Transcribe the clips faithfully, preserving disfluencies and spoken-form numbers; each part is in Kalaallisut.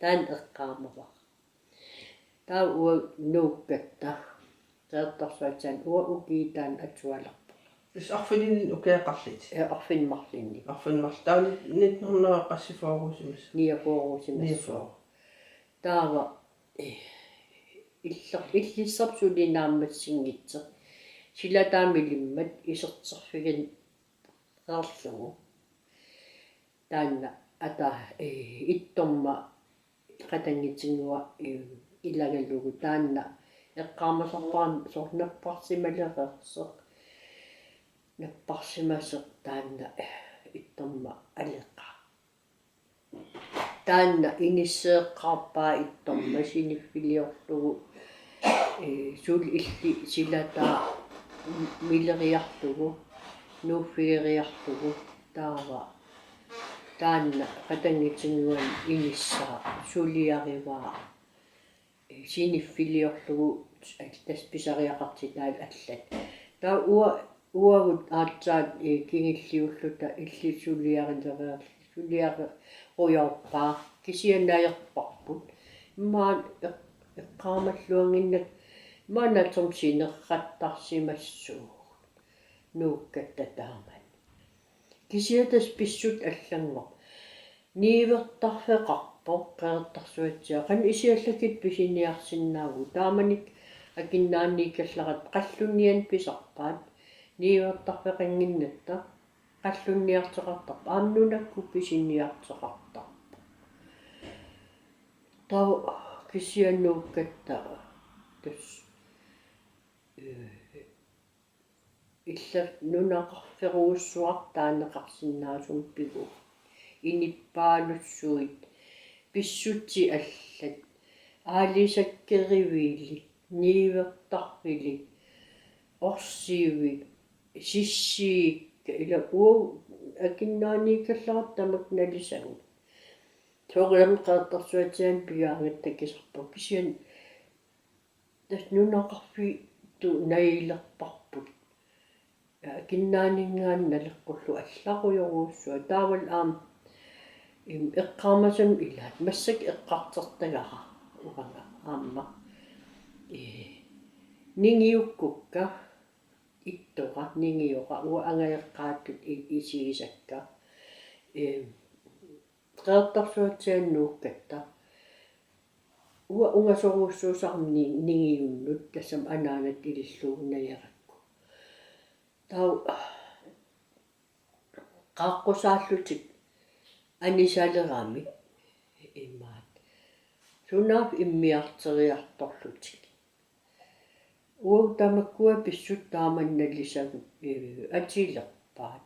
Taanna eqqaamavara. Taava uanga nuukkatta Qeqertarsuatsiaanut uanga ukiup taanna atualerpunga. Tassa arfininni ukiaqarlutit? Ja, arfineq-marlunni. Arfineq-marlunni. Taava nitten hundrede qassiffeqarsimasoq? Niogfyrreusimasoq. Niogfyrre. Taava, eh, iller-, illissap suli naammassinngitsoq. Silataamik ilimmat iserterfigereerlugu. Taanna ata, eh, ittorma qatanngutinnguaq, eh, ilagalugu taanna eqqaamasarpara soorlu napparsimalereersoq. Napparsimasoq taanna, eh, ittorma aleqaa. Taanna inisseeqqaarpaa ittorma siniffiliorlugu, eh, suli illit silataamik ileriarlugu, nuuffigeriarlugu, taava taanna qatanngutinnguanik inissaa suliarivaa, eh, siniffiliorlugu, eh, tassa pisariaqartitaat allat. Taava ua-, uagut aatsaat, eh, kingulliulluta illit suliarilereer-, suliarerujoorpaa, kisianni najorparput. Immaqa eq-, eqqaamalluannginnakku, immaqa natermik sinerrattarsimassuugut nuukkatta taamani. Kisianni tassa pissutsit allanngorput. Niuertarfeqarpoq Qeqertarsuatsiaat. Qanoq iliorlugit pisiniarsinnaavugut. Taamanikkut Akunnaaniikkallarata qallunnianik pisarpaat. Niuertarfeqannginnatta qallunniartoqartarpoq. Aamma nunakkut pisiniartoqartarpoq. Taava kisianni nuukkatta tassa, eh, illit nunaqarfeerujussuaq taaneqarsinnaasumik pivoq. Inuppaalussuit, pissutsit allat, aalisakkerivili, niuertarfili, orsivi, sissiikka, ila uagut Akunnaaniikkallarata tamakku nalisagut. Soorunami Qeqertarsuatsiaanut pigaangatta takusarput. Kisianni tassa nunaqarfittut najulerparput. Akunnaaninngaanniit naleqqullugu allarujorujussuaq. Taavalu aamma, im, eqqaamasaminnik ilaat. Massakkut eqqartortagara uanga aamma. Ee, ningiukkukka, ittora, ningiora, uanga angajoqqaatut i-, isigisakka. Ee, Qeqertarsuatsiaanut nuukkatta. Uanga ungasorujussuusarama ni-, ningiunnut, tassami anaanat ilillugu najarakku. Taava qaaqqusaallutik anisaleramik imaat. Sunaaffa immiarteriartorlutik. Uagut tamakkua pissutsit taamani nalisagut, ee, atulerpaat.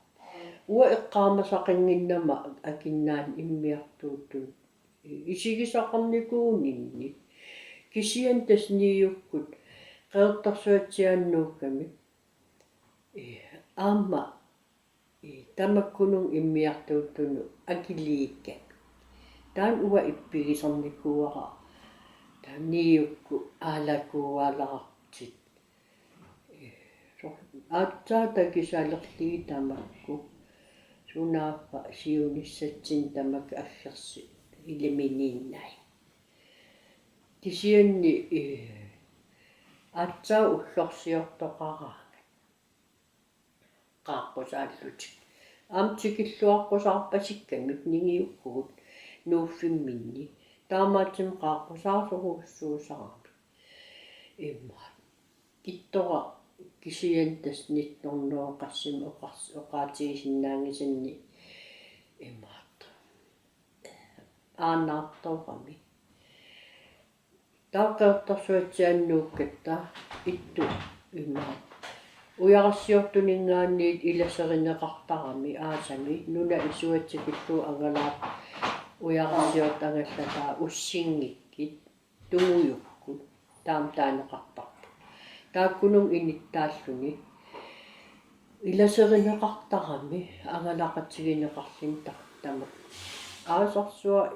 Uanga eqqaamasaqannginnama Akunnaani immiartuuttunut, ee, isigisaqarnikuuninni. Kisianni tassa niukkut Qeqertarsuatsiaanut nuukkami, ee, aamma, ee, tamakkununnga immiartuuttunut akiliikkat. Taanna uanga ippigisarnikuuara. Taava niukkut aalakooralaarutit. Ee, soorlu aatsaat takusalerlugit tamakku. Sunaaffa siunissatsinnik tamakku aggersut iliminiinnai. Kisianni, ee, aatsaat ullorsiortoqaraangat qaaqqusaallutik. Aamma tikilluaqqusaarpasikkamik ningiukkugut nuuffimminni. Taamaattumik qaaqqusaasorujussuusarami. Imaat. Ittora kisianni tassa nitten hundrede qassimi oqars-, oqaatigisinnaanngisanni imaat. Aannaartorami. Taava Qeqertarsuatsiaanut nuukkatta ittut imaat. Ujarassiortuninngaanniit ilaserineqartarami aasami nunap isuata tikillugu angalaat ujarassiortut angallataa ussingikkit tungujukkut taama taaneqartarput. Taakkununnga inuttaalluni ilaserineqartarami angalaqatigineqarluni tar-, tamakku. Aasarsuaq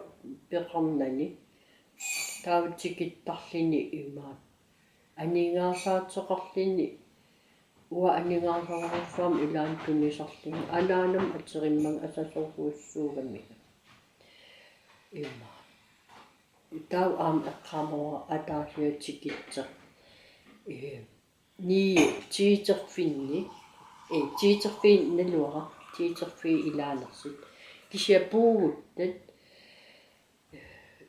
peqarnani taava tikittarluni imaat. Aningaasaateqarluni uanga aningaasaarujussuarmik ilaanni tunisarluni anaanama aterimmanga asasorujussuugamiga. Ima. Taava aamma eqqaamavara ataasiarluni tikitseq. Ee, ni tiiterfinni. Ee, tiiterfiit naluara. Tiiterfiit ilaanersut. Kisianni puuguttat.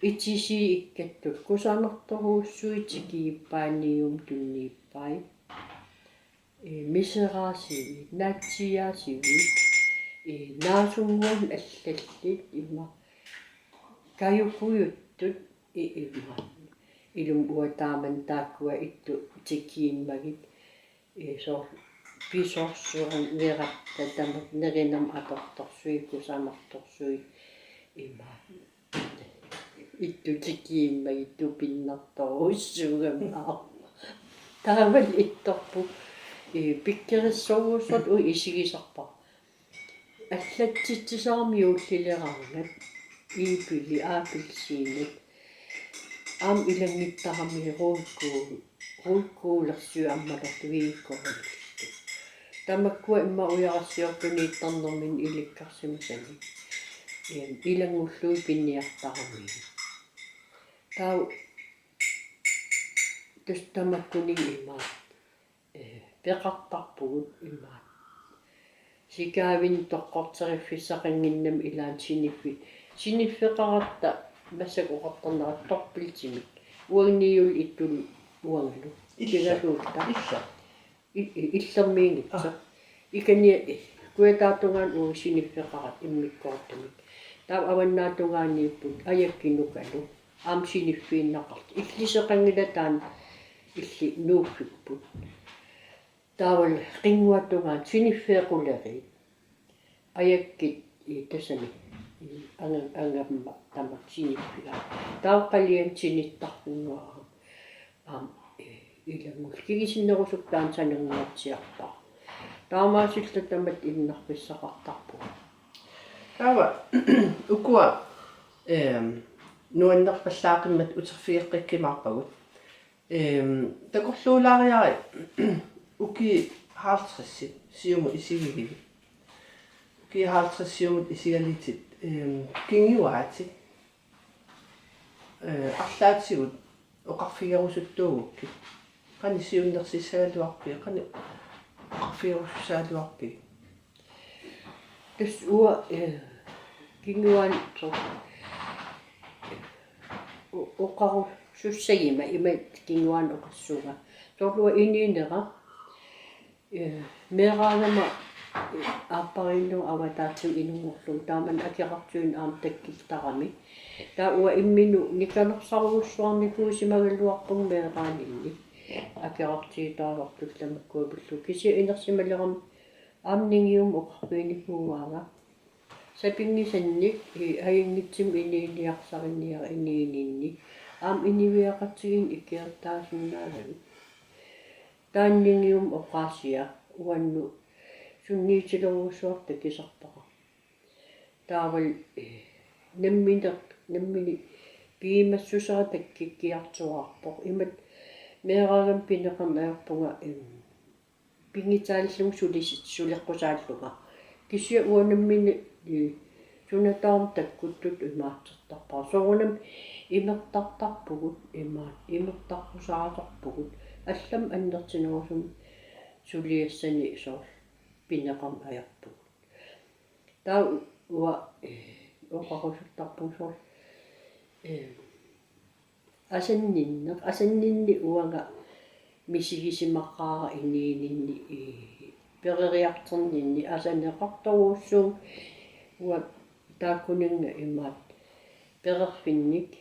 Itisii ikkattut kusanartorujussuit tikiippai nium tunniippai. Ee, miseraasiviit, naatsiiaasiviit, ee, naasunnguanut allallit ima kajukujuttut, ee, ima. Ilumut uanga taamani taakkua ittut tikiimmagit, ee, soorlu pisorsuarneratta tamakku nerinermut atortorsuit, kusanartorsuit, ima. Ittut tikiimmagit tupinnartorujussuugami aamma. Taavalu ittorput, ee, pikkorissorujussuartut uagut isigisarpara. Allatsitsisarami juullileraangat. Iipili, appelsiinat. Aamma ilannguttarami rødkål, rødkålersuit aamma malertugiikkorillu. Tamakkua immaqa ujarassiortuniittarnermini ilikkarsimasanik. Ee, ilanngullugit piniartarami. Taava tassa tamakkuninnga imaat, ee, peqartarpugut imaat. Sikaavinik toqqorteriffissaqannginnami ilaanni siniffi-, siniffeqaratta massakkut oqartarnera dobbeltimik. Uanniul ittulu uangalu. Illa. Pigasuutta. Illa. I-, i-, illermiinngitsoq. Aa. Ikani kujataatungaani uagut siniffeqarat immikkoortumik. Taava avannaatungaaniipput ajakkit nukalu. Aamma siniffiinnaqartut. Illiseqanngilaq taanna illit nuuffipput. Taavalu qinnguatungaani siniffequleriit. Ajakkit, ee, tassani, ee, anga-, angamma tamakku siniffigaat. Taava qaliani sinittarfinnguaq aamma, ee, ilanngullugu kigisinnerusukkut taanna sanannguatsiarpara. Taamaasilluta tamatta innarfissaqartarpugut. Taava ukua, ehm, nuannerpallaaqimmat uterfigeqqikkumaarpagut. Ehm, takorluulaariarit ukiut halvtredsit siumut isigigivit? Ukiut halvtredsit siumut isigalitit, ehm, kinguaatit, eh, arlaatigut oqarfigerusuttuugukkit. Qanoq siunnersussagaluarpigit, qanoq oqarfigerusussagaluarpigit? Tassa uanga, eh, kinguaanut soorlu, eh, o-, oqarusussaguma ima kinguaanut oqassuunga. Soorlu uanga inuunera, eh, meeraagama, eh, aappariinnagu avataatigut inunngorlugu taamani akerartuinnaq aamma takkuttarami. Taava uanga imminut nikannersarujussuarnikuusimagaluarpunga meeraaninni. Akerartuutaagartut tamakkua pillugu. Kisianni inersimalerama aamma ningiummik oqarfiginikuugaanga. Sapinngisannik, ee, ajunngitsumik inuuniarsariniaruk inuuninni. Aamma inuiaqatigiinni ikiortaasinnaagavit. Taanna ningiummik oqaasia uannut sunniutilerujussuartut takusarpara. Taavalu, ee, nammineq, nammineq piumassusaa takkukkiartuaarpoq. Imatut meeraagama pineqarneq ajorpunga, em, pingitaallugu sulis-, suleqqusaallunga. Kisianni uanga nammineq, ee, suna tamarmi takkuttutut imaattortarpara. Soorunami imertartarpugut, imaat, imertarpusaasarpugut. Allamik annertunerusumik suliassani soorlu pineqarneq ajorpugut. Taava uanga, ee, oqarusuttarpunga soorlu, ee, asanninneq, asanninneq uanga misigisimaqaara inuuninni, ee, peroriartorninni asaneqartorujussuuvunga uanga taakkuninnga imaat perorfinnik,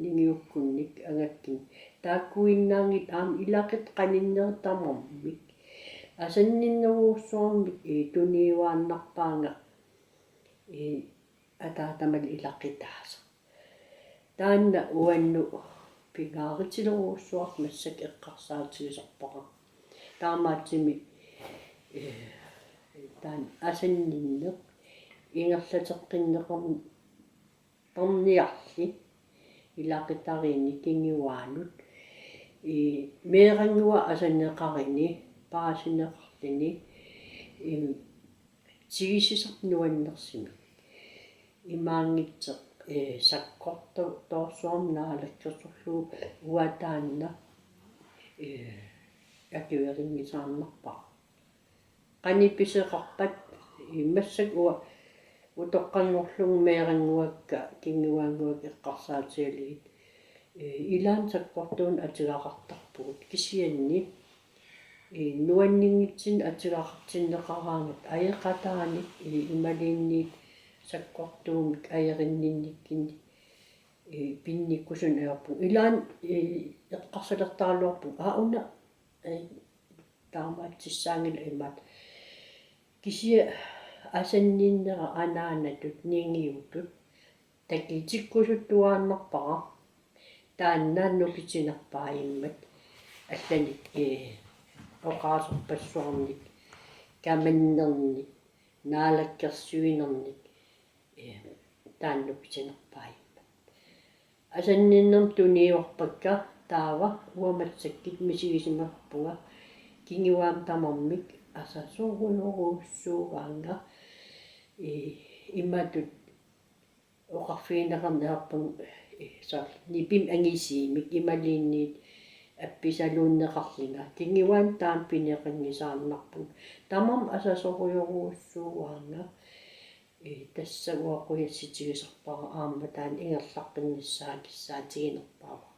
ningiukkunnik, angakkunnik. Taakkuinnaanngitsoq aamma ilaquttat qaninnerit tamarmik. Asanninnerujussuarmik, ee, tuniuaannarpaanga, ee, ataatamalu ilaqutaasoq. Taanna uannut pingaarutilerujussuartut massakkut eqqarsaatigisarpara. Taamaattumik, ee, taanna asanninneq ingerlateqqinneqarn-, -qarniarli ilaqutariinni kinguaanut, ee, meerannguaq asaneqarini, paasineqarluni, em, tigusisartoq nuannersumik. Imaanngitsoq, ee, sakkortu-, -toorsuarmik naalakkersorlugu uanga taanna, ee, akuerinngisaannarpara. Qanoq pisoqarpat, ee, massakkut uanga utoqqanngorlunga meerannguakka kinguaannguakka eqqarsaatigalugit, ee, ilaanni sakkortuunik atugaqartarpugut kisianni, ee, nuanninngitsunik atugaqartinneqaraangat ajoqataanik, ee, imaluunniit sakkortuumik ajorinninnikkunni, ee, pinnikkusunik ajorpunga. Ilaanni, ee, eqqarsalertaraluarpunga: Aa, una, ee, taamaatsissaanngilaq imaattoq. Kisianni asanninnera anaanatut ningiutut takutikkusuttuaannarpara. Taanna nukittunerpaajummat allanik, ee, oqaaserpassuarnik, kamannernik, naalakkersuinernik, ee, taanna nukittunerpaajummat. Asanninnermik tuniorpakka taava uanga massakkut misigisimavarpunga kinguaamik tamarmik asasorujorujussuugaannga, ee, imatut oqarfigineqarneq ajorpunga, ee, soorlu nipimik angisuumik imaluunniit appisaluunneqarlunga. Kinguaanut taama pineqanngisaannarpunga. Tamarmik asasorujorujussuugaannga. Ee, tassa uanga qujassutigisarpara aamma taanna ingerlaqqinnissaa kissaatiginerpaavoq.